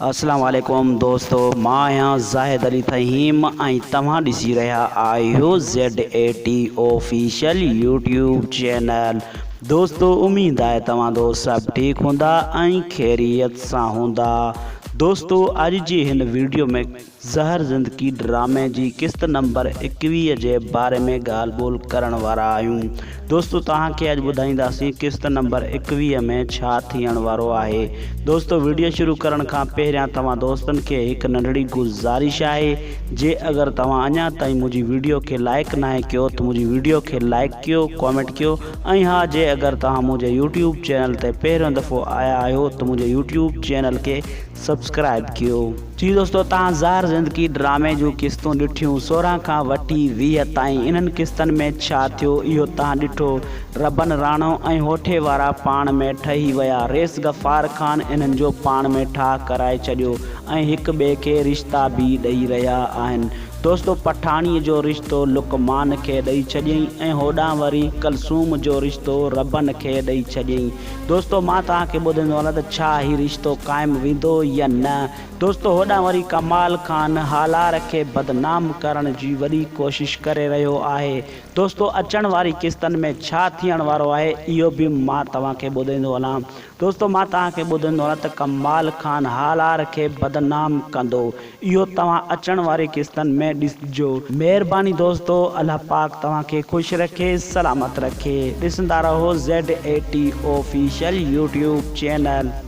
اسلام عليڪم دوستو مان آهيان زاهد علي فهيم ۽ توهان ڏسي رهيا آهيو Z A T official YouTube channel دوستو اميد آهي توهان دوست سڀ ٺيڪ هوندا ۽ خيريت سان هوندا دوستو اڄ جي هن ويڊيو ۾ زهر زندگي ڊرامي جي قسط نمبر 21 جي باري ۾ ڳالهه ٻولهه ڪرڻ وارا آهيون دوستو توهان کي اڄ ٻڌائينداسين قسط نمبر 21 ۾ ڇا ٿيڻ وارو آهي دوستو وڊيو شروع ڪرڻ کان پهريان توهان دوستن کي هڪ ننڍڙي گذارش آهي جي اگر توهان اڃا تائين منهنجي وڊيو کي لائيڪ ناهي ڪيو ته منهنجي وڊيو کي لائيڪ ڪيو ڪامينٽ ڪيو ۽ ها جي اگر توهان منهنجي يوٽيوب چينل تي پهريون دفعو آيا آهيو ته منهنجي يوٽيوب چينل کي سبسڪرائب ڪيو. جي دوستو توهان زهر زندگي ڊرامي جون قسطون ڏٺيون 16 کان وٺي 20 تائين انهن قسطن ۾ ڇا ٿيو اهو توهان ڏٺو ربن راڻو ۽ هوٺي وارا پاڻ ۾ ٺهي ويا ريس غفار خان انهن جو پاڻ ۾ ٺاهه ڪرائي ڇڏيو ۽ هڪ ٻئي کي رشتا به ڏئي رهيا آهن دوستو پٺاڻيء جو رشتو لقمان کي ڏئي ڇڏيائين ۽ هوڏانهن وري ڪلثوم جو رشتو ربن کي ڏئي ڇڏيائين. دوستو مان توهان کي ٻڌائيندو هلان ته ڇا هي رشتو قائم ويندو يا نه. دوستو هوڏانهن وري ڪمال خان هالار کي بدنام ڪرڻ جي وڏي ڪوشش ڪري رهيو آهي. دوستو اچڻ واري قسطن ۾ ڇا ٿيڻ وارو آهي اهو به مان توهان کي ٻڌائيندو هلان. دوستو مان توهان کي ٻڌندو هلان ته ڪمال خان هالار کي بدنام ڪندو اهو توهان اچڻ واري قسطن ۾ ڏسجو. مهرباني دوستو الله پاڪ توهان کي خوش رکي سلامت رکي ڏسندا رهو Z A T official YouTube channel.